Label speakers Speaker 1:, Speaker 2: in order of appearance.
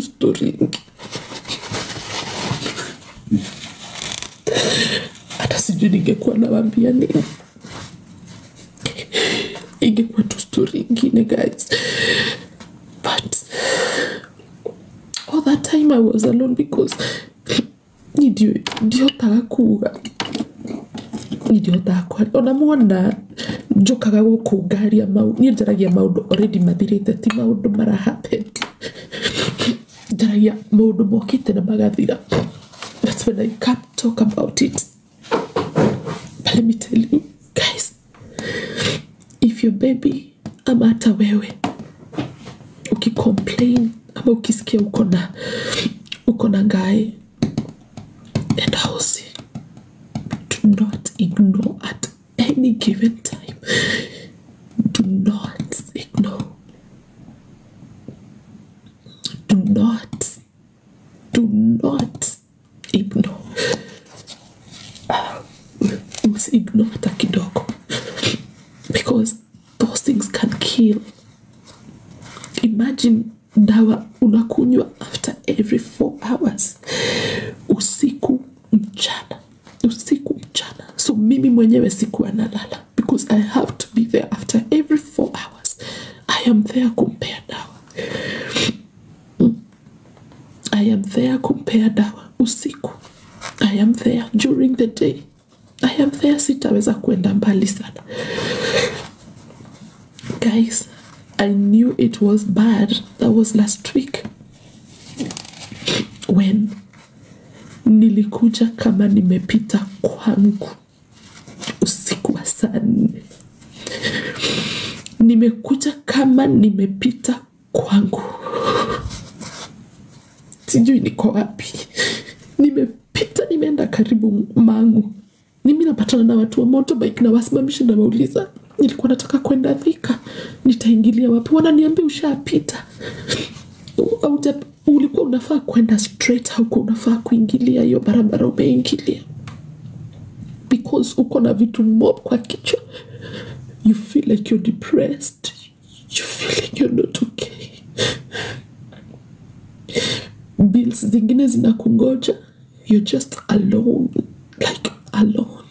Speaker 1: Story ingi hata sijui ningekuwa nawaambia nini, ingekuwa tu story ingine, guys. But all that time I was alone because ndiotaga kuga, ndiotaga kwaria ona mwona njokaga gũkũ ngaria mau niĩ njaragia maũndũ already mathirĩte, ti maũndũ mara happen. Njaragia maũndũ mokĩte na magathira. That's when I can't talk about it. But let me tell you guys, if your baby ama hata wewe ukicomplain ama ukisikia uko na ngai, enda hosi. Do not ignore at any given time. Do not ignore. Do not, do not ignore. Usiignore hata kidogo, because those things can kill. Imagine dawa unakunywa after every 4 hours, usiku mchana, usiku mchana. So mimi mwenyewe sikuwa nalala because I have to be there after every 4 hours. I am there kumpea dawa. I am there kumpea dawa usiku. I am there during the day. I am there. Sitaweza kwenda mbali sana. Guys, I knew it was bad. That was last week when nilikuja kama nimepita kwangu usiku wa saa 4. Nimekuja kama nimepita kwangu, sijui niko wapi. Nimepita, nimeenda karibu Mangu, mimi napatana na watu wa motorbike na wasimamisha na wauliza, nilikuwa nataka kwenda Thika, nitaingilia wapi? Wananiambia ushapita. Ulikuwa unafaa kwenda straight, haukuwa unafaa kuingilia hiyo barabara umeingilia, because uko na vitu mob kwa kichwa. You feel like you're depressed, you feel like you're not okay. Bills zingine zinakungoja. You're just alone, like alone.